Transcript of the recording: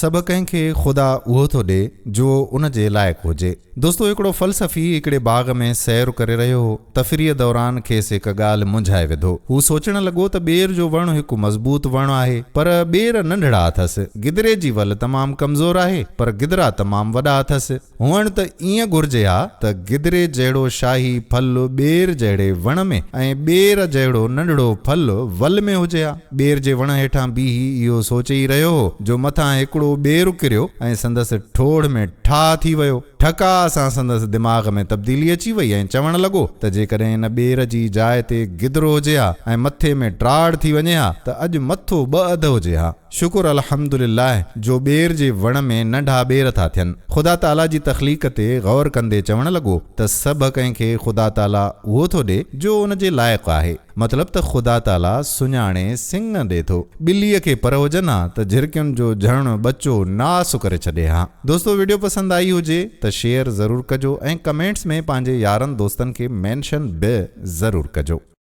سڀ ڪنهن کي خدا اهو ٿو ڏي جو ان جي لائق هجي. دوستو هڪڙو فلسفي هڪڙي باغ ۾ سير ڪري رهيو هو. تفريح دوران کيس هڪ ڳالهه منجهائي وڌو. هو سوچڻ لڳو ته ٻير جو وڻ هڪ مضبوط وڻ آهي پر ٻير ننڍڙا اٿس. گدري جي ول تمام ڪمزور آهي پر گدرا تمام وڏا اٿس. هئڻ ته ائين گهرجي ها ته گدري جهڙو شاهي ڦل ٻير جهڙي وڻ ۾ ۽ ٻير جهڙو ننڍڙو ڦل ول ۾ هجي ها. ٻير جي وڻ هيٺان بيهي اهو سوچي ئي رهيو هو جو مٿان هڪڙو ٻير ڪريو ۽ سندس ٺوڙهه ۾ ٺاهه ٿي ويو. ٺڪاء سان سندس دماغ ۾ تبديلي اچي وئي ۽ چوڻ لڳو ته جيڪڏهن ان ٻير جي جاء تي گدرو هجي ها ۽ مٿي ۾ ٽاڙ ٿي وڃي ها ته اڄ مٿو ٻه اڌ هجي ها. شڪر الحمدلله جو ٻير جي وڻ ۾ ننڍا ٻير ٿا ٿين. خدا تعاليٰ جي تخليق تي غور ڪندي چوڻ لڳو ته سڀ ڪنهن کي خدا تعاليٰ اهو ٿو ڏي جو ان جي لائق آهي. مطلب ته خدا تعاليٰ سڃاڻي سڱ ڏي ٿو. ٻليء کي پر هجن ها ته جهرڪين جو جهڻ ٻچو ناس ڪري ڇڏي ها. دوستو وڊيو پسند آئي هجي ته شيئر ضرور ڪجو ۽ ڪمينٽس ۾ پنهنجي يارن دوستن کي مينشن به ضرور ڪجو.